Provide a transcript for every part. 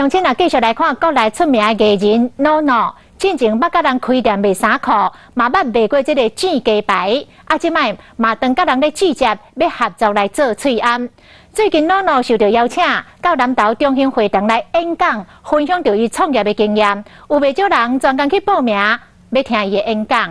鄉親啊，繼續來看國內出名的藝人諾諾，進前捌佮人開店賣衫褲，嘛捌賣過這个糋雞排，啊，這擺嘛當佮人咧接洽，欲合作來做喙罨。最近諾諾受著邀請，到南投中興會堂來演講，分享著伊創業的經驗，有袂少人專工去報名，欲聽伊的演講。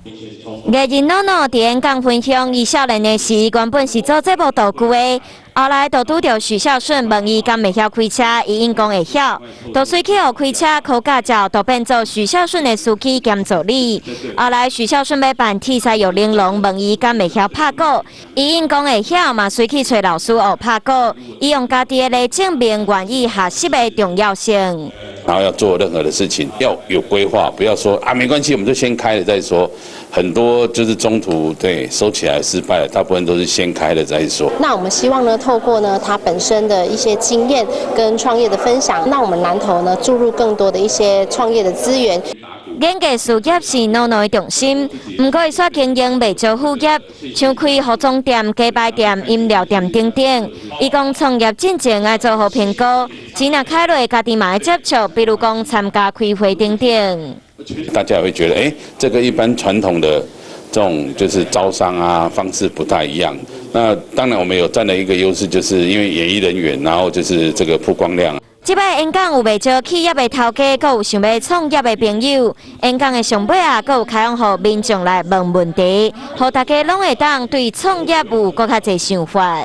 藝人諾諾佇演講分享，伊少年的時原本是做節目道具的，後來就拄著許孝順問伊敢會曉開車，伊應講會曉，就隨去學開車考駕照，就變做許孝順的司機兼助理。後來許孝順欲辦鐵獅玉玲瓏，問伊敢會曉拍鼓，伊應講會曉，嘛隨去揣老師學拍鼓。伊用家己的例證明願意學習的重要性。然後要做任何的事情要有規劃，不要說啊沒關係，我們就先開了再說。很多就是中途對收起來失敗了，大部分都是先開了再說。那我們希望呢，透過呢他本身的一些經驗跟創業的分享，那我們南投呢注入更多的一些創業的資源。演藝事業是諾諾的重心，毋過伊煞經營袂少副業，像開服裝店、雞排店、飲料店等等。伊講創業進前愛做好評估，錢若開落，家己嘛愛接觸，比如講參加開會等等。大家也會覺得，哎，這個一般傳統的這種就是招商啊方式不太一樣。那當然我們有佔了一個優勢，就是因為演藝人員，然後就是這個曝光量。這擺演講有袂少企業的頭家，閣有想欲創業的朋友。演講的上尾啊，閣有開放予民眾來問問題，予大家攏會當對創業有閣較濟想法。